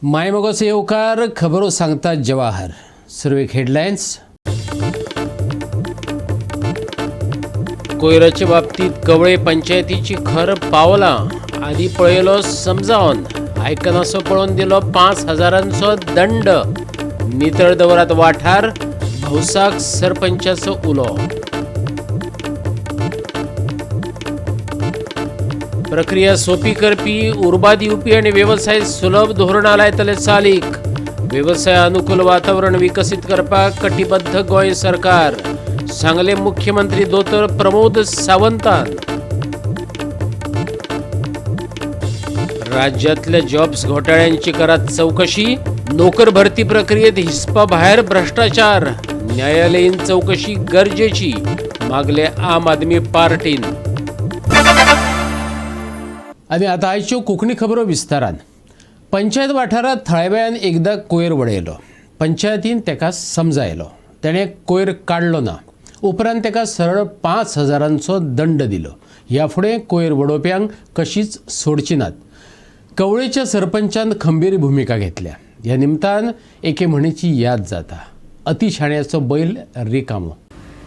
मायमोगाचो येवकार. खबरो सांगता जवाहर. सुरवेक हेडलायन्स. कोयराचे बाबतीत कवळे पंचायतीची खर पावलां. आदी पळयलो समजावन, आयकनासो पळोवन दिलो 5,000 दंड. नितळ दवरात वाठार, भौसाक सरपंचाचो उलो. प्रक्रिया सोपी करपी, उर्बा दिवपी आणि वेवसाय सुलभ धोरणां लायतले चालीक. वेवसाय अनुकूल वातावरण विकसीत करपाक कटिबद्ध गोंय सरकार, सांगले मुख्यमंत्री दोतोर प्रमोद सावंतान. राज्यातल्या जॉब्स घोटाळ्यांची करात चौकशी. नोकर भरती प्रक्रियेत हिसपा भायर भ्रष्टाचार, न्यायालयीन चौकशी गरजेची, मागले आम आदमी पार्टीन. आनी आतां आयच्यो कोंकणी खबरो विस्तारान. पंचायत वाठारांत थळाव्यान एकदां कोयर वडयलो. पंचायतीन ताका समजायलो. तेणें कोयर काडलो ना. उपरांत ताका सरळ 5,000 दंड दिलो. ह्या फुडें कोयर वडोवप्यांक कशीच सोडची नात. कवळेच्या सरपंचान खंबीर भुमिका घेतल्या. ह्या निमतान एके म्हणीची याद जाता, अतिशाण्याचो बैल रिकामो.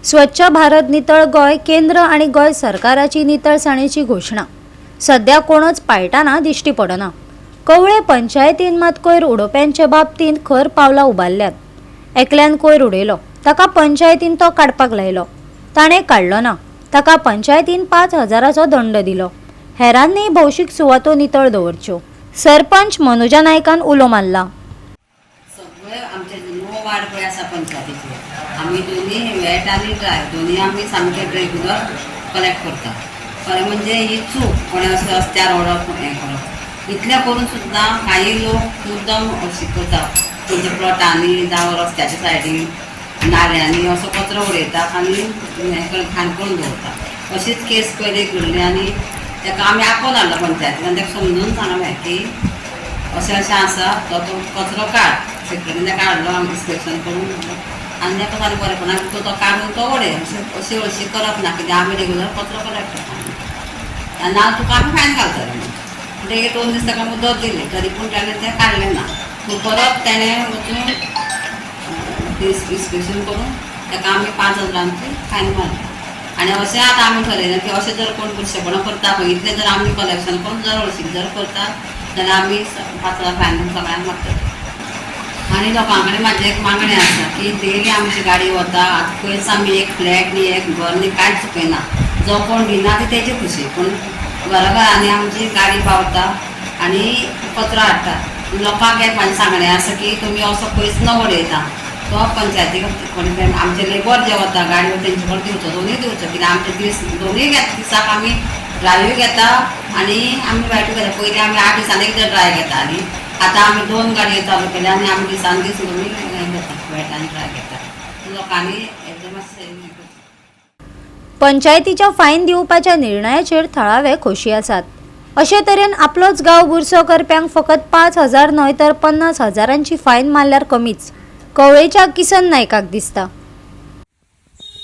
स्वच्छ भारत नितळ गोंय केंद्र आनी गोंय सरकाराची नितळसाणेची घोशणा सध्या कोणच पाळटाना दिश्टी पडना. कवळे पंचायतीन मात कोयर उडोवप्यांचे बाबतींत खर पावलां उबारल्यात. एकल्यान कोयर उडयलो, ताका पंचायतीन तो काडपाक लायलो. ताणें काडलो ना, ताका पंचायतीन 5,000चो दंड दिलो. हेरांनी भौशीक सुवातो नितळ दवरच्यो, सरपंच मनोजा नायकान उलो मारला. सगळे आमचे णव वार्ड पळय आसा पंचायतीचे, आमी दोनी वेट आनी ड्राय दोनी आमी सामके रेगुलर कलेक्ट करता. खरें म्हणजे ही चूक, कोणें अशें रस्त्यार वडप, हें करप. इतलें करून सुद्दां काही लोक मुद्दम अशी करता, तेंच्या प्लॉटांनी जावं रस्त्याच्या सायडीन नाल्यांनी असो कचरो उडयता आनी हें करून घाण करून दवरता. अशीच केस पयलीं घडली आनी ताका आमी आपोवन हाडलो पंचायतीन आनी ताका समजून सांगलें की अशें अशें आसा, तो तूं कचरो काड. सेक्रेटरीन ताका हाडलो, आमी इन्स्पेक्शन करून आनी ताका सांगलें, बरेपणान तूं तो काडून तो वडय. अशें अशी हळशीक करप ना, कित्याक आमी रेगुलर कचरो कलेक्ट करता आनी ना तुका आमी फायन घालतले म्हणून. म्हणटगीर 2 दीस ताका मुदत दिली, तरी पूण ताणें तें काडलें ना. पूण परत तेणें वचून इन्स्पेक्शन करून ताका आमी 5,000ची फायन मारली. आनी अशें आतां आमी ठरयलें की अशें जर कोण बुरशेपणां करता पळय, इतलें जर आमी कलेक्शन करून जर हळशीक जर करता जाल्यार आमी 5,000 फायन सगळ्यांक मारतले. आनी लोकां कडेन म्हाजें एक मागणें आसा की डेली आमची गाडी वता. आतां खंयच आमी एक फ्लॅट न्ही, एक घर न्ही, कांयच चुकयना. जो कोण दिना ती तेजी खुशी, पूण घरा घरांनी आमची गाडी पावता आनी कचरो हाडटा. लोकांक एक म्हाजें सांगणें आसा की तुमी असो खंयच न उडयता, तो पंचायतीक कोणी आमचे लेबर जे वता गाडयो तेंचे कडेन दिवचो, दोनूय दिवचो, कित्याक आमचे दीस दोनूय घेता. दिसाक आमी ड्रायूय घेता आनी आमी वायटूय घेता. पयलीं आमी 8 दिसांनी एकदां ड्राय घेतालीं, आतां आमी दोन गाडयो चालू केल्या आनी आमी दिसान दीस दोनूय हें घेता, वेट आनी ड्राय घेता. लोकांनी एकदम मातशें हें करचें. पंचायतीच्या फायन दिवपाच्या निर्णयाचेर थळावे खोशी आसात. अशे तरेन आपलोच गांव बुरसो करप्यांक फकत 5,000 न्हय तर 50,000ची फायन मारल्यार कमीच, कवळेच्या किसन नायकाक दिसता.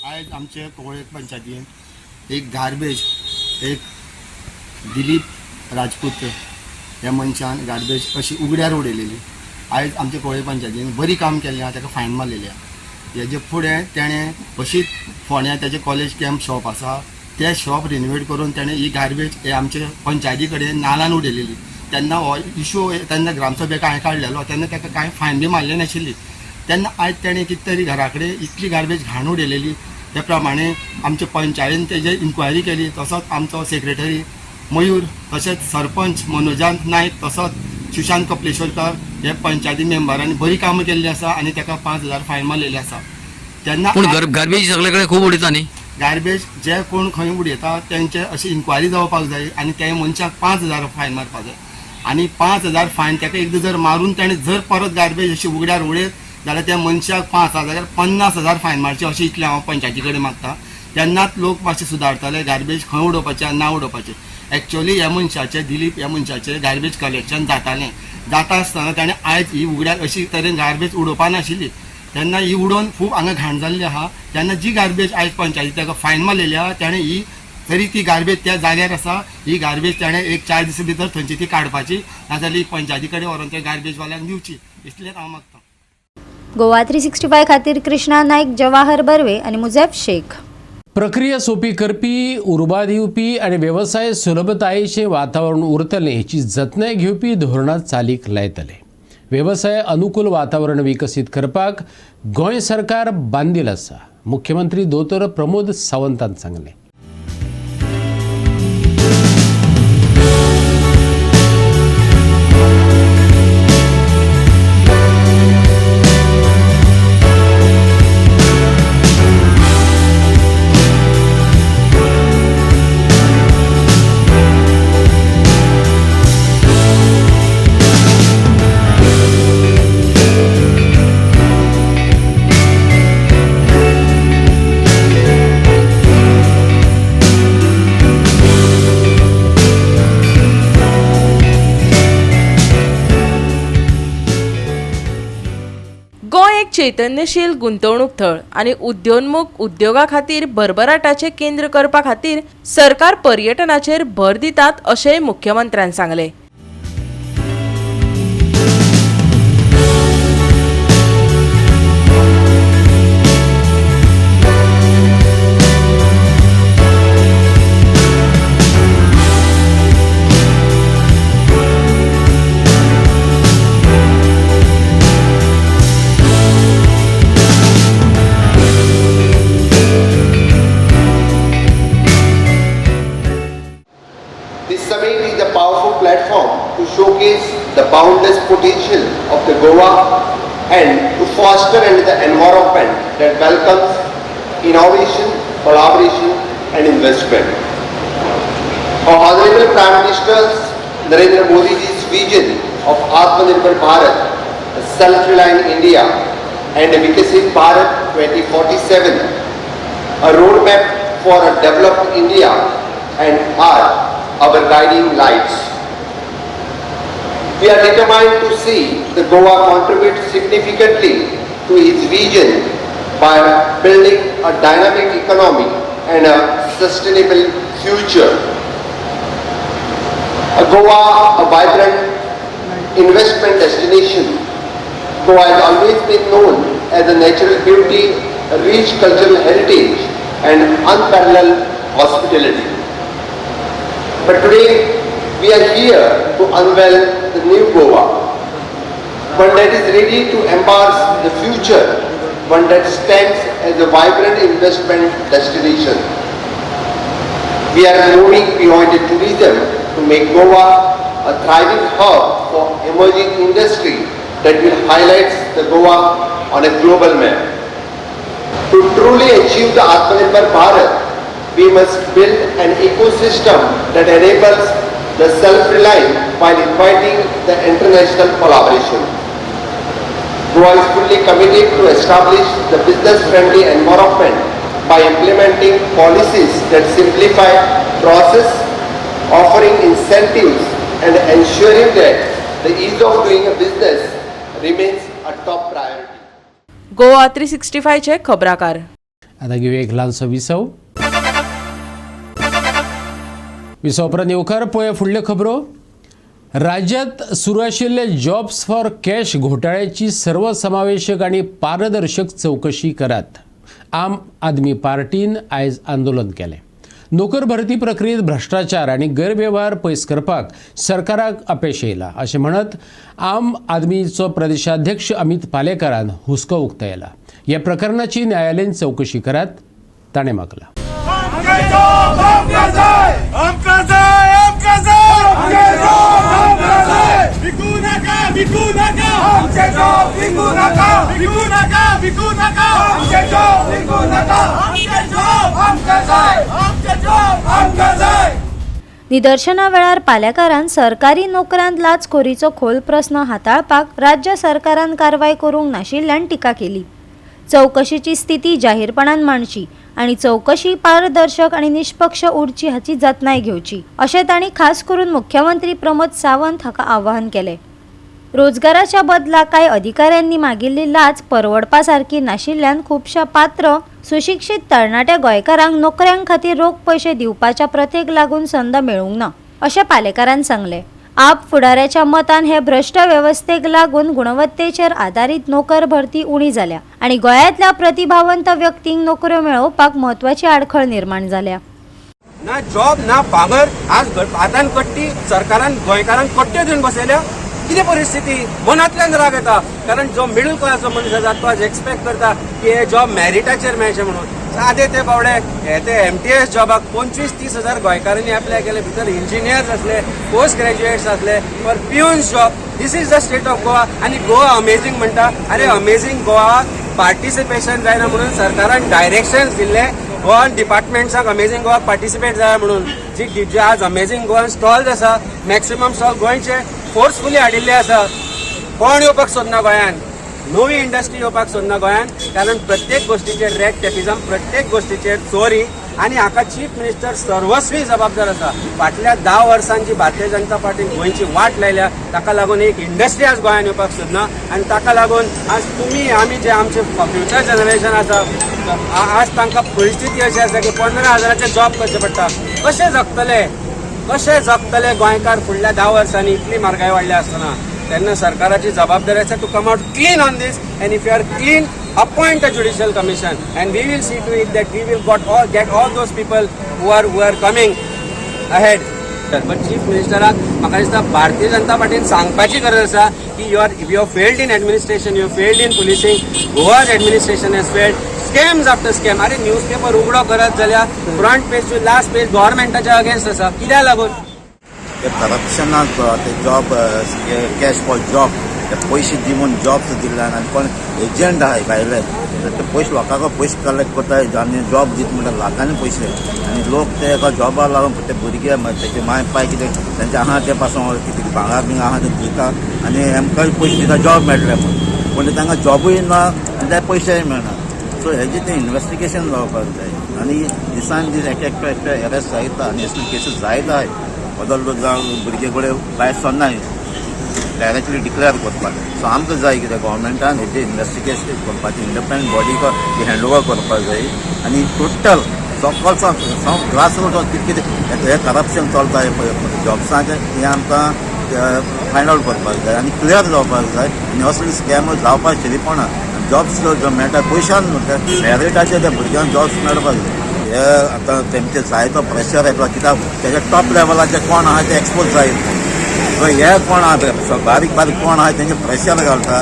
आयज आमचे कवळे पंचायतीन एक गार्बेज, एक दिलीप राजपूत ह्या मनशान गार्बेज अशी उगड्यार उडयलेली. आयज आमच्या कवळे पंचायतीन बरी काम केल्लें आहा, ताका फायन मारलेली आहा. हेजे फुडें तेणें अशीच फोंड्या तेजें कॉलेज कॅम्प शॉप आसा, तें शॉप रिनोवेट करून तेणें ही गार्बेज हे आमचे पंचायती कडेन नालान उडयलेली. तेन्ना हो इशू तेन्ना ग्रामसभेक हांवें काडलेलो, तेन्ना ताका कांय फायन बी मारलें नाशिल्ली. तेन्ना आयज तेणें कितें तरी घरा कडेन इतली गार्बेज घाण उडयलेली. त्या प्रमाणे आमच्या पंचायतीन तेजेर इन्क्वायरी केली. तसोच आमचो सेक्रेटरी मयूर, तशेंच सरपंच मनोजांत नायक, तसोच सुशांत कपलेश्वरकर हे पंचायती मेंबरांनी बरी कामां केल्ली आसा आनी ताका 5,000 फायन मारलेली आसा तेन्ना. पूण गार्बेज सगळे कडेन खूब उडयता न्ही? गार्बेज जे कोण खंय उडयता तेंचे अशी इन्क्वायरी जावपाक जाय आनी त्या मनशाक 5,000 फायन मारपाक जाय. आनी 5,000 फायन ताका एकदां जर मारून ताणें जर परत गार्बेज अशी उगड्यार उडयत जाल्यार त्या मनशाक 5,000, 50,000 फायन मारची, अशें इतलें हांव पंचायती कडेन मागता. तेन्नाच लोक मातशे सुदारतले, गार्बेज खंय उडोवपाचें आनी ना उडोवपाचें. एक्चुअली ह्या मनशाचें, दिलीप ह्या मनशाचें गार्बेज कलेक्शन जातालें. जाता आसतना ताणें आयज ही उगड्यार अशी तरेन गार्बेज उडोवपा नाशिल्ली. तेन्ना ही उडोवन खूब हांगा घाण जाल्ली आहा. तेन्ना जी गार्बेज आयज पंचायती ताका फायन मारलेली आहा, ताणें ही तरी ती गार्बेज त्या जाग्यार आसा. ही गार्बेज ताणें एक 4 दिसां भितर थंयची ती काडपाची, नाजाल्यार पंचायती कडेन व्हरोन त्या गार्बेजवाल्यांक दिवची, इतलेंच हांव मागता. गोवा 365 खातीर कृष्णा नाईक, जवाहर बर्वे आनी मुझेफ शेख. प्रक्रिया सोपी करपी, उर्बा दिवपी आनी वेवसाय सुलभतायेचें वातावरण उरतलें हेची जतनाय घेवपी धोरणां चालीक लायतले. वेवसाय अनुकूल वातावरण विकसीत करपाक गोंय सरकार बांदील आसा, मुख्यमंत्री दोतोर प्रमोद सावंतान सांगलें. गोंय एक चैतन्यशील गुंतवणूक थळ आनी उद्योन्मुख उद्योगा खातीर भरभराटाचें केंद्र करपा खातीर सरकार पर्यटनाचेर भर दितात अशेंय मुख्यमंत्र्यान सांगलें. This summit is a powerful platform to showcase the boundless potential of the Goa and to foster the environment that welcomes innovation, collaboration and investment. Our Honorable Prime Minister Narendra Modi ji's vision of Atmanirbhar Bharat, a self-reliant India and a Vikasit Bharat 2047, a roadmap for a developed India and are our guiding lights. We are determined to see the Goa contribute significantly to its vision by building a dynamic economy and a sustainable future. A Goa, a vibrant investment destination. Goa has always been known as a natural beauty, a rich cultural heritage and unparalleled hospitality. But today, we are here to unveil the new Goa, one that is ready to embrace the future, one that stands as a vibrant investment destination. We are moving beyond the tourism to make Goa a thriving hub for emerging industry that will highlight the Goa on a global map. To truly achieve the Atmanirbhar Bharat, we must build an ecosystem that enables the self-reliance while inviting the international collaboration. Goa is fully committed to establish the business-friendly environment by implementing policies that simplify process, offering incentives and ensuring that the ease of doing a business remains a top priority. Goa 365 चे खबराकार. आता घेऊया एक ल्हानसो विसव. विसव उपरांत येवकार पळोवया फुडल्यो खबरो. राज्यात सुरू आशिल्ले जॉब्स फॉर कॅश घोटाळ्याची सर्वसमावेशक आनी पारदर्शक चवकशी करात. आम आदमी पार्टीन आयज आंदोलन केलें. नोकर भरती प्रक्रियेत भ्रश्टाचार आनी गैरवेव्हार पयस करपाक सरकाराक अपेश येयला अशें म्हणत आम आदमीचो प्रदेशाध्यक्ष अमित पालेकारान हुस्को उक्तायला. ह्या प्रकरणाची न्यायालयीन चवकशी करात ताणें मागला. निदर्शना वेळार पालेकारान सरकारी नोकरांत लाचखोरीचो खोल प्रस्न हाताळपाक राज्य सरकारान कारवाय करूंक नाशिल्ल्यान टिका केली. चवकशीची स्थिती जाहीरपणान मांडची आनी चवकशी पारदर्शक आनी निष्पक्ष उरची हाची जतनाय घेवची अशें तांणी खास करून मुख्यमंत्री प्रमोद सावंत हाका आवाहन केलें. रोजगाराच्या बदला कांय अधिकाऱ्यांनी मागिल्ली लाच परवडपा सारकी नाशिल्ल्यान खुबश्या पात्र सुशिक्षीत तरणाट्या गोंयकारांक नोकऱ्यां खातीर रोख पयशे दिवपाच्या प्रथेक लागून संद मेळूंक ना अशें पालेकारान सांगलें. आप फुडाऱ्याच्या मतान हे भ्रश्ट वेवस्थेक लागून गुणवत्तेचेर आदारीत नोकर भरती उणी जाल्या आनी गोंयांतल्या प्रतिभावंत व्यक्तींक नोकऱ्यो मेळोवपाक म्हत्वाची आडखळ निर्माण जाल्या. ना जॉब ना भांगर, आज हातान कट्टी सरकारान गोंयकारांक कट्ट्यो दिवन बसयल्या. कितें परिस्थिती, मनांतल्यान राग येता. कारण जो मिडल क्लासचो मनीस आसा तो आज एक्सपेक्ट करता की हे जॉब मॅरिटाचेर मेळचे म्हणून. सादे ते बावडे हे ते एमटीएस जॉबाक 25-30 हजार गोंयकारांनी एप्लाय केले. भितर इंजिनियर्स आसले, पोस्ट ग्रॅज्युएट्स आसले, for peons job. This is the state of Goa. आनी गोवा अमेझींग म्हणटा. अरे, अमेझींग गोवा पार्टिसिपेशन जायना म्हणून सरकारान डायरेक्शन्स दिल्ले गोवन डिपार्टमेंट्साक, अमेझींग गोवा पार्टिसिपेट जाय म्हणून. जी जे आज अमेझींग गोवान स्टॉल्स आसा, मॅक्सिमम स्टॉल गोंयचे फोर्सफुली हाडिल्ले आसा. कोण येवपाक सोदना गोंयान, नवी इंडस्ट्री येवपाक सोदना गोंयान, कारण प्रत्येक गोष्टीचेर रेड टेपिझम, प्रत्येक गोष्टीचेर चोरी. आनी हाका चीफ मिनिस्टर सर्वस्वी जबाबदार आसा. फाटल्या 10 वर्सांची भारतीय जनता पार्टीन गोंयची वाट लायल्या. ताका लागून एक इंडस्ट्री आज गोंयान येवपाक सोदना आनी ताका लागून आज तुमी आमी जे आमचे फ्युचर जनरेशन आसा, आज तांकां परिस्थिती अशी आसा की 15 हजाराचे जॉब करचे पडटा. कशे जगतले, कशे जगतले गोंयकार फुडल्या 10 वर्सांनी, इतली म्हारगाय वाडल्या आसतना? तेन्ना सरकाराची जबाबदारी आसा to come out clean on this, and if you are clean, appoint a judicial commission and we will see to it that we will got all get all those people who are coming ahead. But chief मिनिस्टराक म्हाका दिसता भारतीय जनता पार्टीन सांगपाची गरज आसा की you are failed in administration, you failed in policing. Goa's administration has failed. Scams after scam. अरे, news paper उगडो करत जाल्यार front page to last page गव्हर्मेंटाच्या अगेन्स्ट आसा. कित्याक लागून? ते करप्शनाक, ते जॉब, कॅश फॉर जॉब, ते पयशे दिवन जॉब्स दिल्ल्यान आनी कोण एजंट आहाय भायले, ते पयशे लोकांक पयशे कलेक्ट करता आनी जॉब दित म्हणल्यार लाखांनी पयशे. आनी लोक ते एका जॉबा लागून ते भुरगे, तेजे माय पाय कितें तेंचे आहा ते पासून कितें भांगर बिंगर आहा ते दिता आनी आमकांय पयशे दिता जॉब मेळटले म्हूण. पूण तांकां जॉबूय ना आनी ते पयशेय मेळना. सो हेजें तें इन्वेस्टिगेशन जावपाक जाय. आनी दिसान दीस एक एकटो एकटो एरेस्ट जायता आनी असले केसीस जायत आहाय. बदल जावं, भुरगे कडेन भायर सरनाय डायरेक्टली डिक्लेअर करपाक. सो आमकां जाय कितें, गव्हर्मेंटान हेजें इन्वेस्टिगेशन करपाचें, इंडिपेंडंट बॉडीक हँड ओवर करपाक जाय आनी टोटल सकल ग्रास रूट कितें कितें हें करप्शन चलता हें जॉब्साचें, हें आमकां फायंड आवट करपाक जाय आनी क्लियर जावपाक जाय. आनी असली स्कॅम जावपाक शिरीपणा. जॉब्स जो मेळटा पयशान न्हू, मेरिटाचेर त्या भुरग्यांक जॉब्स मेळपाक जाय. हे आतां तेमचे जायतो प्रेशर येतलो, कित्याक तेज्या टॉप लेवलाचे कोण आहा ते एक्सपोज जायत. सो हे कोण आहा, बारीक बारीक कोण आहा, तेंचे प्रेशर घालता.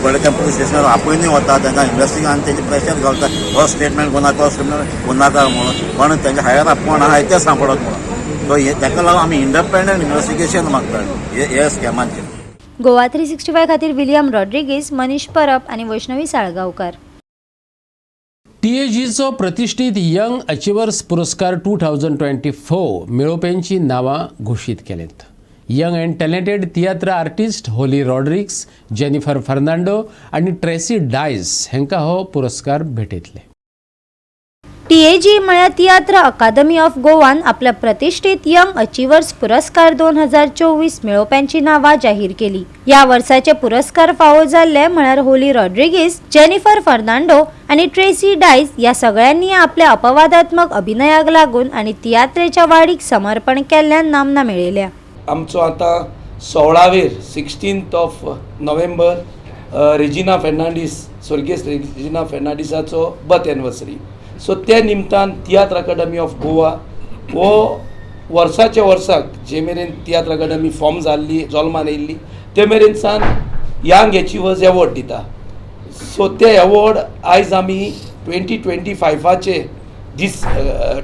बरें, त्या पुलीस स्टेशनार आपोवणी वता तांकां इन्वेस्टिगेशन आनी तेंचे प्रेशर घालता, हो स्टेटमेंट कोणाक, हो स्टेटमेंट कोणाका म्हणून. कोण तेंचे हायर अप कोण आहा ते सांपडत म्हणून. सो हे ताका लागून आमी इंडिपेंडंट इन्वेस्टिगेशन मागता हे हे स्कॅमाचेर. गोवा 365 खातीर विलियम रॉड्रिगीज, मनीष परब आनी वैष्णवी साळगांवकर. टीएजीचो प्रतिश्ठीत यंग अचिवर्स पुरस्कार 2024 मेळोवप्यांची नांवां घोशीत केलेत. Young and talented tiatr artist Holly Rodricks, Jennifer Fernando आनी ट्रेसी डायस हांकां हो पुरस्कार भेटयतले. टीएजी म्हळ्यार तियात्र अकादमी ऑफ गोवान आपल्या प्रतिश्ठीत यंग अचिवर्स पुरस्कार 2024 मेळोवप्यांची नांवां जाहीर केली. ह्या वर्साचे पुरस्कार फावो जाल्ले म्हळ्यार होली रॉड्रिगीस, जेनिफर फर्नांडो आनी ट्रेसी डायस. ह्या सगळ्यांनी आपल्या अपवादात्मक अभिनयाक लागून आनी तियात्रेच्या वाडीक समर्पण केल्ल्यान नामना मेळयल्या. आमचो आतां 16वेर, 16th of November, Regina Fernandes, स्वर्गेस्त रेजिना फेर्नांडीसाचो बर्थ एनिवर्सरी. सो त्या निमतान तियात्र अकाडमी ऑफ गोवा हो वर्साच्या वर्साक, जे मेरेन तियात्र अकाडमी फॉर्म जाल्ली, जल्मान येयल्ली, ते मेरेन सान यंग एचिवर्स एवॉर्ड दिता. सो ते एवॉर्ड आयज आमी 2025आचे दीस,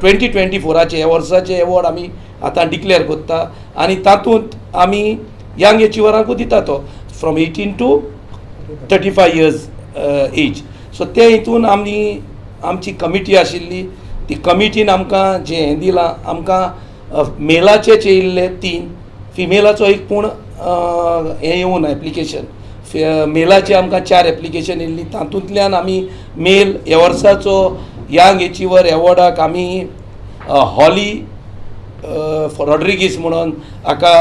2024आचे, ह्या वर्साचे एवॉर्ड आमी आतां डिक्लेअर करता आनी तातूंत आमी यंग एचिवरांकूय दिता, तो from 18 to 35 years age. So ते हितून आमी आमची कमिटी आशिल्ली, ती कमिटीन आमकां जें हें दिलां, आमकां मेलाचे येयल्ले तीन, फिमेलाचो एक पूण हें येवना एप्लिकेशन. मेलाचे आमकां चार एप्लिकेशन येयल्ली. तातूंतल्यान आमी मेल ह्या वर्साचो यंग एचिवर एवॉर्डाक आमी हॉली रॉड्रिगीस म्हणून हाका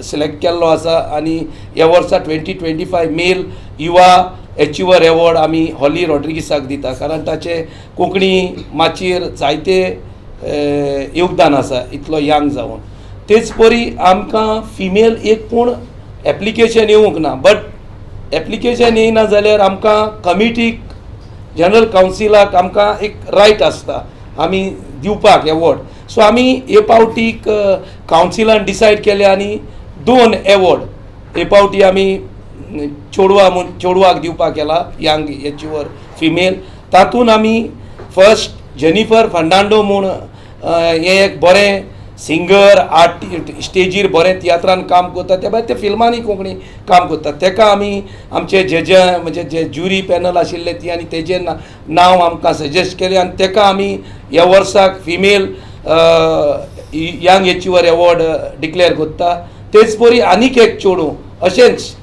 सिलेक्ट केल्लो आसा आनी ह्या वर्सा 2025 मेल युवा एचिवर एवॉर्ड आमी हॉली रॉड्रिगीसाक दिता, कारण ताचे कोंकणी माचयेर जायते योगदान आसा इतलो यंग जावन. तेच परी आमकां फिमेल एक कोण एप्लिकेशन येवंक ना, बट एप्लिकेशन येयना जाल्यार आमकां कमिटीक जनरल कावन्सिलाक आमकां एक रायट आसता आमी दिवपाक एवॉर्ड. सो आमी हे पावटीक कावन्सिलान डिसायड केले आनी 2 एवॉर्ड हे पावटी आमी चेडवा म्हूण चेडवाक दिवपाक केला, यंग एचिवर फिमेल. तातूंत आमी फर्स्ट जेनिफर फर्नांडो म्हूण हें एक बरें सिंगर, आर्ट स्टेजीर बरें तियात्रान काम करता, ते भायर ते फिल्मांनी कोंकणी काम करता. तेका आमी आमचे जे म्हणजे जे ज्युरी पॅनल आशिल्ले ती आनी तेजें नांव आमकां सजेस्ट केलें आनी तेका आमी ह्या वर्साक female young achiever award declare करता. तेच परी आनीक एक चेडूं अशेंच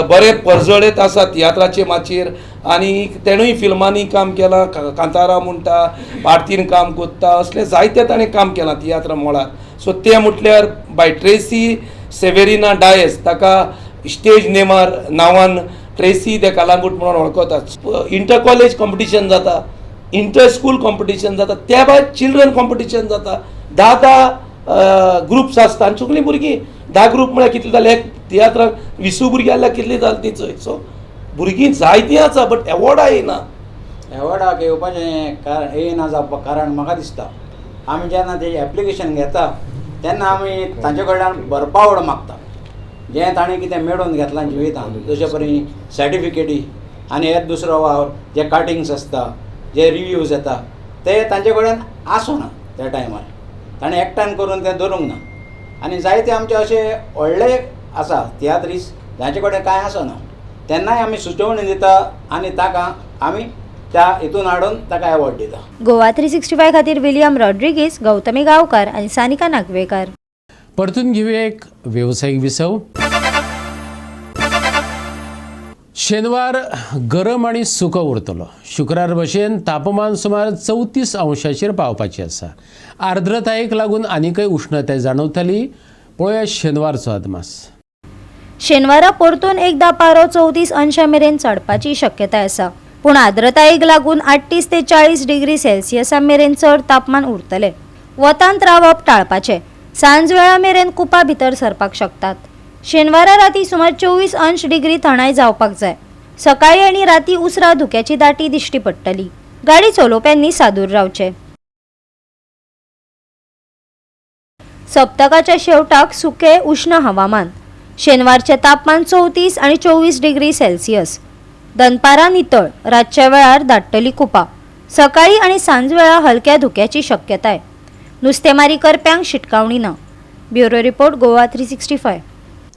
बरें परजळेत आसा तियात्राचे माचयेर आनी तेणूय फिल्मांनी काम केलां, कांतारा म्हणटा, आरतीन काम करता, असलें जायते ताणें काम केलां तियात्र मळार. सो तें म्हटल्यार बाय ट्रेसी सेवेरिना डायस, ताका स्टेज नेमार नांवान ट्रेसी दे कलांगूट म्हणून वळखतात. इंटर कॉलेज कॉम्पिटिशन जाता, इंटर स्कूल कॉम्पिटिशन जाता, त्या भायर चिल्ड्रन कॉम्पिटिशन जाता. 10-10 ग्रुप्स आसता आनी सगळीं भुरगीं 10 ग्रूप म्हळ्यार कितले जाले, एक तियात्राक 20 भुरगीं जाल्यार कितलीं जालीं ती चोय. सो भुरगीं जायतीं आसा बट एवॉर्डां येयना. एवॉर्डाक येवपाचें कारण येयना जावपाक कारण म्हाका दिसता आमी जेन्ना तेजें एप्लिकेशन घेता तेन्ना आमी तांचे कडल्यान बरपावळ मागता, जें ताणें कितें मेळोवन घेतलां जिवितांत, जशें परी सर्टिफिकेटी आनी हेर दुसरो वावर जे कार्टिंग्स आसता, जे रिव्यूज येता ते तांचे कडेन आसना त्या टायमार, ताणें एकठांय करून तें दवरूंक ना. आनी जायते आमचे अशे व्हडले आसा तियात्रीस जांचे कडेन कांय आसना, तेन्नाय आमी सुचोवणी दिता आनी ताका आमी त्या हितून हाडून ताका एवॉर्ड दिता. गोवा 365 खातीर विलियम रॉड्रिगीस, गौतमी गांवकार आनी सानिका नागवेकार. परतून घेऊया एक वेवसायीक विसव. शेनवार गरम आनी सुको उरतलो. शुक्रार भशेन तापमान सुमार 34 अंशाचेर पावपाचें आसा. आर्द्रतायेक लागून आनीकय उश्णताय जाणवतली. पळोवया शेनवारचो अदमास. शेनवारा परतून एकदा पारो 34 अंशा मेरेन चडपाची शक्यताय आसा, पूण आर्द्रतायेक लागून 38 ते 40 डिग्री सेल्सियसा मेरेन चड तापमान उरतलें. वतांत रावप टाळपाचें. सांजवेळा मेरेन कुपां भितर सरपाक शकतात. शेनवारा राती सुमार 24 अंश डिग्री थंडाय जावपाक जाय. सकाळी आनी राती उसरां धुक्याची दाटी दिश्टी पडटली. गाडी चलोवप्यांनी सादूर रावचें. सप्तकाच्या शेवटाक सुकें उश्ण हवामान. शेनवारचें तापमान 34 आनी 24 डिग्री सेल्सियस. दनपारां नितळ, रातच्या वेळार दाट्टली कुपां. सकाळी आनी सांजवेळा हलक्या धुक्याची शक्यताय. नुस्तेमारी करप्यांक शिटकावणी ना. Bureau report, Goa 365.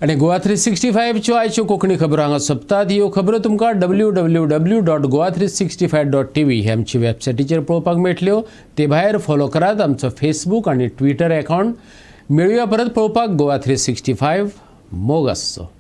आनी गोवा 365च्यो आयच्यो कोंकणी खबरो हांगा सोंपतात. ह्यो खबरो तुमकां www.goa365.tv ही आमची वेबसायटीचेर पळोवपाक मेळटल्यो. ते भायर फॉलो करात आमचो फेसबूक आनी ट्विटर एकावंट. मेळुया परत पळोवपाक गोवा 365. मोग आसचो.